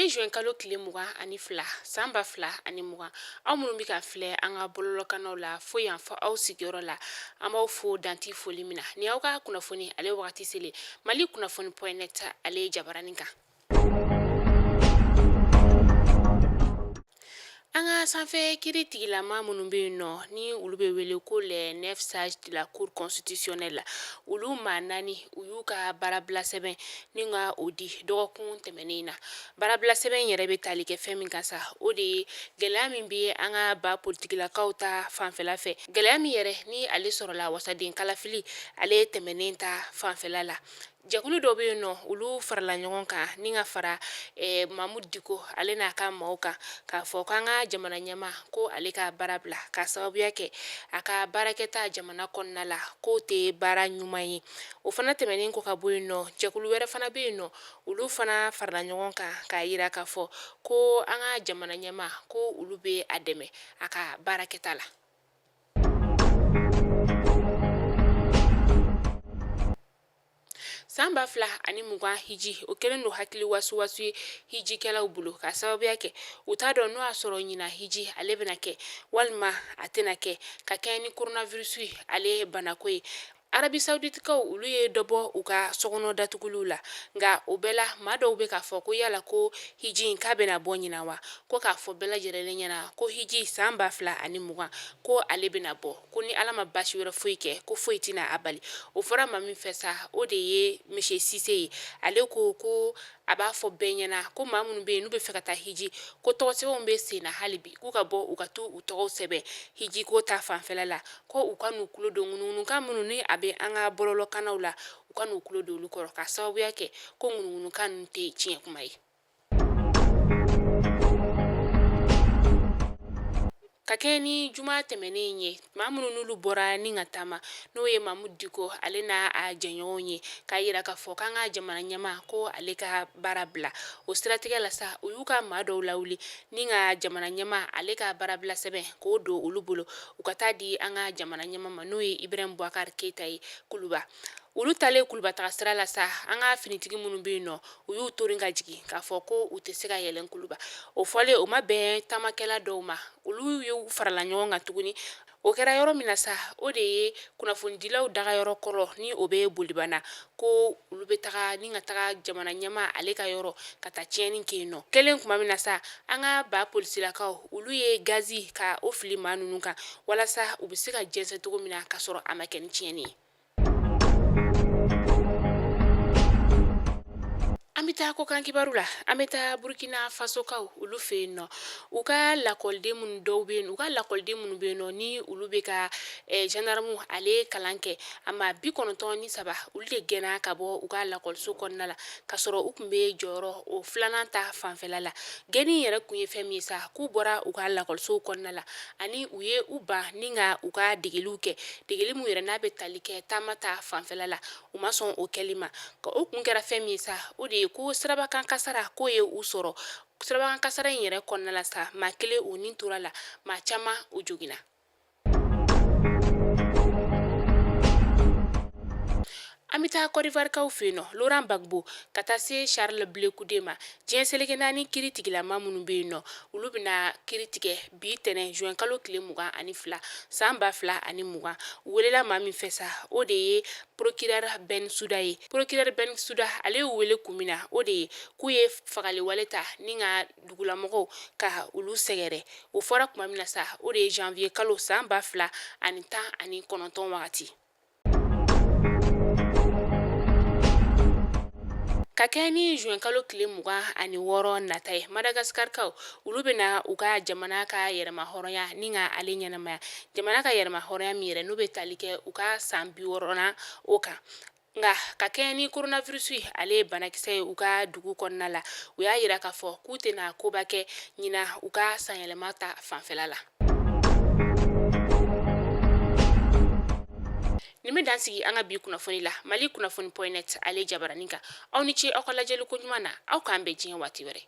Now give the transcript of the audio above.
Bi juin kalo tile 22 san 2020, aw minnu bɛ ka filɛ an ka bɔlɔlɔkannaw la fo yan fɔ aw sigiyɔrɔ la, an b'aw fo dan tɛ foli min na. Ni aw ka kunnafoni ale wagati selen Mali kunnafoni point net ale jabaranin kan. An ka sanfɛ kiri tigilama minnu bɛ yen nɔ ni olu bɛ wele ko les 9 sages de la cour constitutionnelle la, olu maa naani u y'u ka baarabila sɛbɛn ni ka o di dɔgɔkun tɛmɛnen na. Baarabila sɛbɛn yɛrɛ bɛ tali kɛ fɛn min kan sa, o de ye gɛlɛya min bɛ an ka ba politikilakaw ta fanfɛla fɛ, gɛlɛya min yɛrɛ ni ale sɔrɔla wasaden kalafili ale tɛmɛnen ta fanfɛla la. Jɛkulu dɔ bɛ yen nɔ, olu farala ɲɔgɔn kan ni ka fara Mamudu Diko ale n'a ka maaw kan k'a fɔ k'an ka jamana ɲɛmaa ko ale ka baara bila k'a sababuya kɛ a ka baarakɛta jamana kɔnɔna la k'o tɛ baara ɲuman ye. O fana tɛmɛnen kɔ ka bɔ yen nɔ, jɛkulu wɛrɛ fana bɛ yen nɔ, olu fana farala ɲɔgɔn kan k'a jira k'a fɔ ko an ka jamana ɲɛmaa ko olu bɛ a dɛmɛ a ka baarakɛta la. San 2020 hiji, o kɛlen don hakili wasuwasu ye hijikɛlaw bolo k'a sababuya kɛ u t'a dɔn n'o y'a sɔrɔ ɲinan hiji ale bɛna kɛ walima a tɛna kɛ ka kɛɲɛ ni coronavirus ale banako ye. Arabi Sauditikaw olu ye dɔ bɔ u ka sokɔnɔ datuguliw la, nka o bɛɛ la maa dɔw bɛ k'a fɔ ko yala ko hiji in k'a bɛna bɔ ɲinan wa, ko k'a fɔ bɛɛ lajɛlen ɲɛna ko hiji san 2020 ko ale bɛna bɔ. Ko ni Ala ma baasi wɛrɛ foyi kɛ, ko foyi tɛna a bali. O fɔra maa min fɛ sa, o de ye Monsieur Sise ye. Ale ko ko a b'a fɔ bɛɛ ɲɛna ko maa minnu bɛ yen n'u bɛ fɛ ka taa hiji, ko tɔgɔsɛbɛnw bɛ sen na hali bi, k'u ka bɔ u ka taa u tɔgɔw sɛbɛn hiji ko ta fanfɛla la, ko u kan'u tulo don ŋunuŋunukan minnu ni a bɛ an ka bɔlɔlɔkannaw la, u kan'u tulo don olu kɔrɔ k'a sababuya kɛ ko ŋunuŋunukan ninnu tɛ tiɲɛ kuma ye. Ka kɛɲɛ ni juma tɛmɛnen ye, maa minnu n'olu bɔra ni ka taama, n'o ye Mamudu Diko ale n'a a jɛɲɔgɔnw ye, k'a jira k'a fɔ k'an ka jamana ɲɛmaa ko ale ka baara bila. O siratigɛ la sa, u y'u ka maa dɔw lawuli ni ka jamana ɲɛmaa ale ka baarabila sɛbɛn k'o don olu bolo, u ka taa di an ka jamana ɲɛmaa ma, n'o ye Ibrahim Boubacar Keita ye Kuluba. Olu taalen Kuluba taga sira la sa, an ka finitigi minnu bɛ yen nɔ, u y'u torin ka jigin k'a fɔ ko u tɛ se ka yɛlɛn Kuluba. O fɔlen, o ma bɛn taamakɛla dɔw ma, olu y'u farala ɲɔgɔn kan tuguni. O kɛra yɔrɔ min na sa, o de ye kunnafonidilaw dagayɔrɔ kɔrɔ ni o bɛ Bolibana, ko olu bɛ taga ni ka taga jamana ɲɛmaa ale ka yɔrɔ ka taa tiɲɛni kɛ yen nɔ. Kɛlen tuma min na sa, an ka ba polisilakaw olu ye gazi ka o fili maa ninnu kan walasa u bɛ se ka jɛnsɛn cogo min na ka sɔrɔ a ma kɛ ni tiɲɛni ye. An bɛ taa kɔkan kibaru la. An bɛ taa Burkina Fasokaw olu fɛ yen nɔ, u ka lakɔliden minnu dɔw bɛ yen, u ka lakɔliden minnu bɛ yen nɔ ni olu bɛ ka gendarme ale kalan kɛ, a maa 93, olu de gɛnna ka bɔ u ka lakɔliso kɔnɔna la ka sɔrɔ u tun bɛ jɔyɔrɔ o filanan ta fanfɛla la. Gɛnni yɛrɛ kun ye fɛn min ye sa, k'u bɔra u ka lakɔlisow kɔnɔna la ani u ye u ban ni ka u ka degeliw kɛ, degeli min yɛrɛ n'a bɛ tali kɛ taama ta fanfɛla la, u ma sɔn o kɛli ma. Ka o kun kɛra fɛn min ye sa, o de ye ko sirabakan kasara k'o ye u sɔrɔ. Sirabakan kasara in yɛrɛ kɔnɔna la sa, maa kelen o ni tora la, maa caman o joginna. An bɛ taa Kɔdiwarikaw fɛ yen nɔ, Laurent Gbagbo ka taa se Charles Blé Goudé ma, diɲɛ seleke naani kiri tigilama minnu bɛ yen nɔ, olu bɛna kiri tigɛ bi tɛnɛn juin kalo tile 22 san 2020. U welela maa min fɛ sa, o de ye procureur Bensouda ye. Procureur Bensouda ale y'u wele kun min na, o de ye k'u ye fagaliwale ta ni ka dugulamɔgɔw ka olu sɛgɛrɛ. O fɔra tuma min na sa, o de ye janvier kalo san 2019 wagati. Ka kɛɲɛ ni juin kalo tile 26 nata ye, Madagascarkaw olu bɛna u ka jamana ka yɛrɛmahɔrɔnya ni ka ale ɲɛnamaya, jamana ka yɛrɛmahɔrɔnya min yɛrɛ n'o bɛ tali kɛ u ka san 60nan o kan. Nka ka kɛɲɛ ni coronavirus ye, ale ye banakisɛ ye u ka dugu kɔnɔna la, u y'a jira k'a fɔ k'u tɛna koba kɛ ɲinan u ka sanyɛlɛma ta fanfɛla la. Nin bɛ dan sigi an ka bi kunnafoni la Mali kunnafoni point net ale jabaranin kan. Aw ni ce aw ka lajɛli ko ɲuman na, aw k'an bɛn diɲɛ waati wɛrɛ.